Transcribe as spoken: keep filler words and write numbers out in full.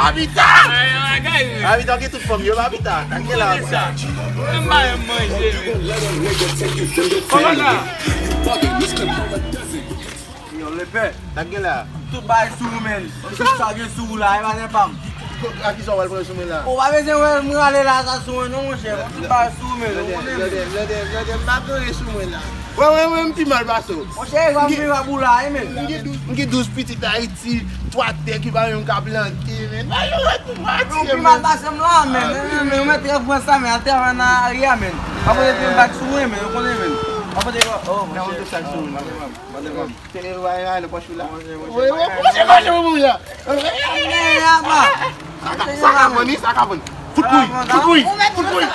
Abita! Abita gen tout fanm yo, Abita. Tanke la, Abita. Mwen pa menm manje, men. Kòman la? Yo, lepè. Tanke la. Tout bagay sou ou, men. Tout sa gen sou ou la, e pa nan pa m. A kisa w al pran sou mwen la? Ou pa bezwen wè m rale la sa sou mwen non, monchè. Tout bagay sou ou, men. Ou konnen, men. Blòdè, blòdè, blòdè, m pa gen anyen sou mwen la. Wè, wè, wè, m pi mal pase w. Monchè, e pa m pi mal pou la, e, men. M gen douz, m gen douz pitit Ayiti, twa tè ki pa menm ka plante, men. Ba yo ret pou pati, men. Ou pi mal pase m la, men. Men, men, men, ou mèt reprann sa, men. Al travay nan ari a, men. Pa pote pi bak sou mwen, men. Ou konnen, men. Pa pote, oh, monchè. Sa sou mwen. Tele, wè, wè, nan pòch ou la. Wè, wè, wè, wè, wè, wè, wè. Sa ka, sa ka vann, wi, sa ka vann. Fout kouy, fout kouy, fout kouy.